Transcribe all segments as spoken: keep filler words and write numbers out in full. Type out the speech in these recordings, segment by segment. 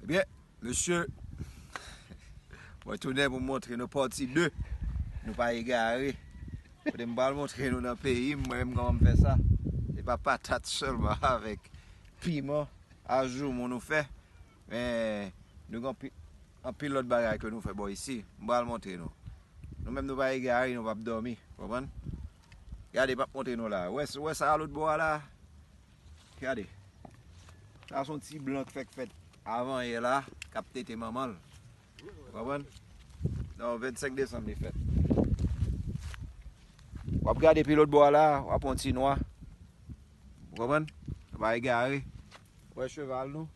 Byen, mesye, mwen tounen pou m montre nou pati de. Nou pa egare. Kote m pral montre nou nan peyi m, mwen menm kòman m fè sa. Se pa patat sèlman avèk piman, a joumou nou fè. Men, nou gen anpi-, anpil lòt bagay ke nou fè bò isi. M pral montre nou. Nou menm nou pa egare, nou p ap dòmi. Konprann? Gade, m ap montre nou la. Wè, wè sa lòt bò a la? Gade. Sa se yon ti blan k fèk fèt avan yè la, k ap tete manman l. Ou konprann? Non, vennsenk desanm li fèt. W ap gade pi lòt bò a la, w ap wè yon ti nwa. Ou konprann? Nou pa egare. Wè cheval nou.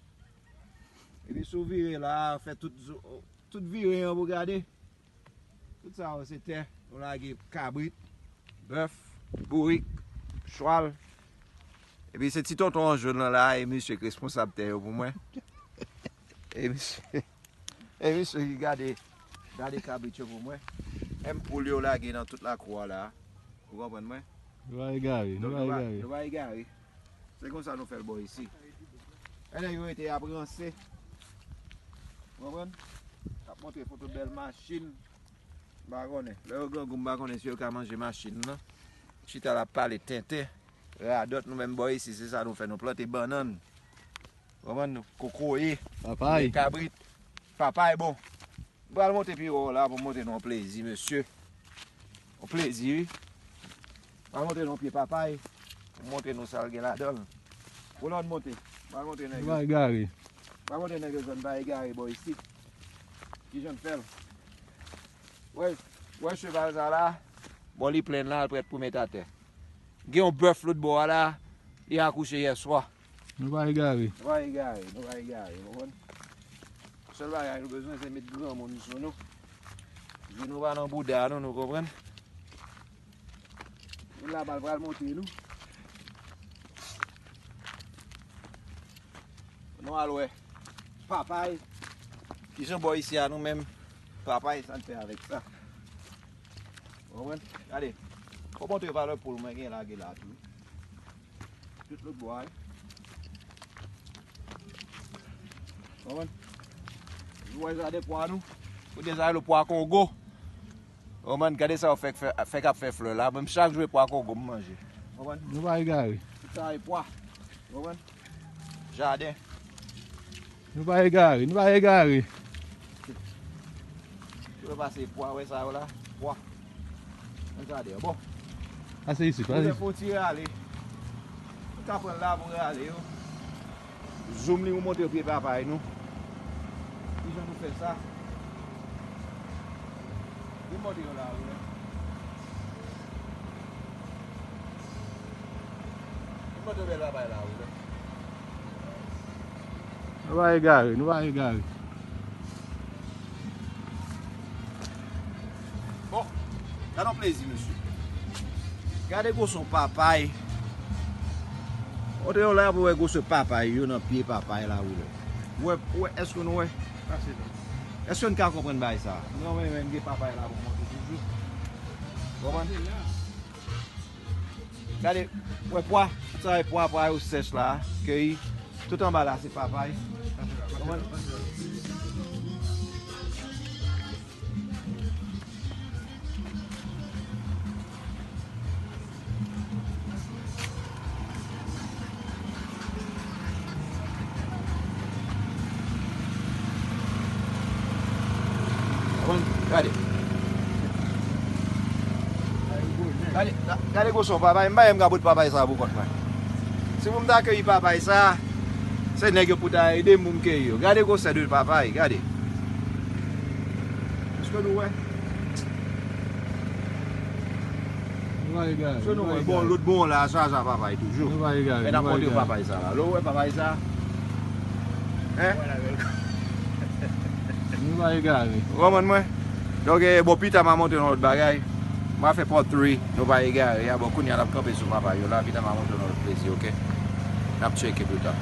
Epi si w vire la, fè tout zo-, tout vire an pou gade. Tout sa yo se tè. Nou lage kabrit, bèf, bourik, chwal. Epi se ti tonton an jòn lan la, e misye k responsab tè yo pou mwen. E misye, e misye ki gade, gade kabrit yo pou mwen. Menm poul yo lage nan tout lakou a la. Ou konprann mwen? Nou pa egare, nou Donk pa nou pa, egare. nou pa egare. Se konsa nou fè l bò isi. Lè nèg yo rete ap ranse. Ou konprann? Ap montre foto bèl machin. M pa konnen. Lè yo grangou, m pa konnen si yo ka manje machin nan. Chita l ap pale tenten. Radòt, nou menm bò isi, se sa nou fè. Nou plante bannann. Ou konprann? Kokoye. Papay. Kabrit. Papay, bon. M pral monte pi wo la pou m montre nou yon plezi, mesye. Yon plezi, wi. M pral montre nou yon pye papay. Pou m montre nou sa l gen ladan l. Pou lòt monte. M pral montre nèg yo. Nou pa egare. M pral montre nèg yo zòn pa egare bò isit. Kijan n fè l? Wè, wè cheval sa la. Bon, li plen la, l prèt pou met atè. Gen yon bèf lòt bò a la, li akouche yèswa. Nou pa egare. Nou pa egare, nou pa egare, ou konprann? Sèl bagay nou bezwen, se met granmoun sou nou. Jou nou pa nan bouda nou, nou konprann? Moun la pral, pral monte nou. Nou al wè papay. Kijan bò isi a nou menm? Papay, sa n fè avèk sa? Ou konprann? Gade. Fò montre valè poul mwen gen lage la tou. Tout lòt bò a, wi. Ou konprann? Nou wè jaden pwa nou. Ou deja wè pwa Kongo. Ou konprann? Gade sa yo fèk fè, fèk ap fè flè la. Mwen chak jou e pwa Kongo m manje. Ou konprann? Nou pa egare. Tout sa e pwa. Ou konprann? Jaden. Nou pa egare, nou pa egare. Yo pase pwa, wè sa yo la? Pwa. Ann gade, bon. Pase isit, pase isit. Fè yon ti rale. Nou ka pran l la pou rale yo. Zoom li pou montre pye papay nou. Kijan nou fè sa? Vin montre yo la, wi. Vin montre bèl papay la, wi. Nou pa egare, nou pa egare. Bon, gade yon plezi, mesye. Gade gwosè papay. Montre yo la pou wè gwosè papay yo nan pye papay la, wi. Wè, wè, èske nou wè? Èske n ka konprann bagay sa? Non, men, men, gen papay la pou montre toujou. Konprann? Gade, wè pwa, sa e pwa, pwa yo sèch la, keyi. Tout anba la se papay. Konprann? Gade. Gade, gade gwosè papay. M pa menm ka bout papay sa pou kont mwen. Si pou m ta keyi papay sa, se nèg yo pou ta ede m pou m keyi yo. Gade gwosè de papay, gade. Èske nou wè? Nou pa egare. Èske nou wè? Bon, lòt bon la, sa, sa papay toujou. Nou pa egare. Men n ap montre w papay sa la. Lè w wè papay sa, hein? Nou pa egare. Ou konprann mwen? Donk, eh, bon, pita m a montre nou lòt bagay. M a fè part three, nou pa egare a. Bon, kounye a n ap kanpe sou papay yo la, pita m a montre nou lòt plezi, oke? N ap tcheke pita.